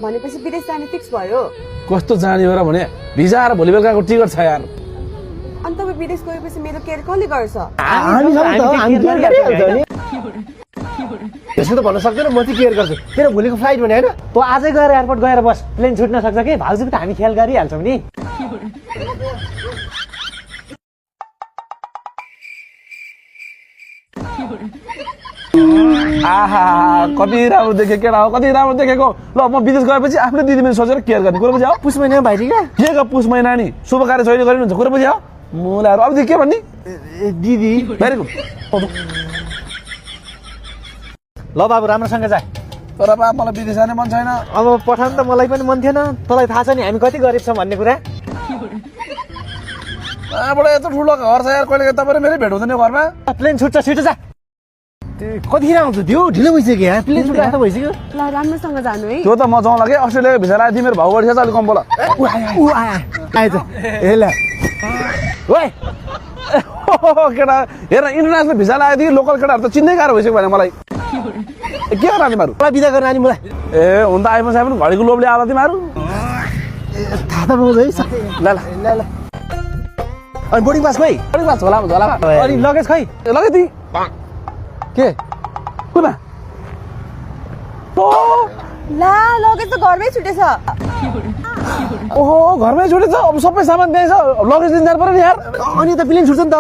भनेपछि विदेश जाने फिक्स भयो। कस्तो जाने हो र भने भिजा र भोलि बेलुकाको टिकट छ यार। अनि तपाईँ विदेश गएपछि मेरो केयर कसले गर्छ? त्यसो त भन्न सक्दैन, म चाहिँ केयर गर्छु। तेरो भोलिको फ्लाइट भने होइन, तँ आजै गएर एयरपोर्ट गएर बस, प्लेन छुट्न सक्छ कि भाउजूको त हामी ख्याल गरिहाल्छौँ नि। आहा कति राम्रो देखे केटा हो, कति राम्रो देखेको। ल म विदेश गएपछि आफ्नै दिदीले सोचेर केयर गर्ने कुरो बुझ्यौ। पुस महिना भाइटिका के का पुस महिना नि शुभ कार्य जहिले गरिनुहुन्छ कुरो बुझ्यौ। मुलाहरू अब के भन्ने दिदी। Very good. ल बाबु राम्रोसँग जा। तर बा मलाई विदेश जाने मन छैन। अब पठाउनु त मलाई पनि मन थिएन, तँलाई थाहा छ नि हामी कति गरिब छौँ भन्ने कुरा। यहाँबाट यत्रो ठुलो घर छ यार, कहिले तपाईँ मेरै भेट हुँदैन घरमा। प्लेन छुट्छ, छिटो जा। कतिखेर आउँछ त्यो? ढिलो भइसक्यो यार, प्लेन छुट्टा जस्तो भइसक्यो। ल राम्रोसँग जानु है। त्यो त म जाउँला कि अस्ट्रेलियाको भिसा लगाएको थिएँ, मेरो भाउ बढी छ अलिक कम बोला। आएछ ल ओए केटा हेर इन्टरनेसनल भिसा लगाएको थिएँ, लोकल केटाहरू त चिन्नै गाह्रो भइसक्यो भने मलाई। के हो तिमीहरू? मलाई बिदा गर्न नानी मलाई। ए हुन त आइफोन साइफोन घडीको लोभले आला तिमीहरू। थाहा त पाउँछ है। ल ल ल ल अनि बोर्डिङ पास खोइ? अलिक बात झोला झोला अनि लगेज खै? लगे ती के कुना ला लगेज त घरमै छुटेछ। ओहो घरमै छुटेछ, अब सबै सामान त्यहीँ छ, लगेज लिन जानु पर्यो नि यार। अनि त प्लेन छुट्छ नि त।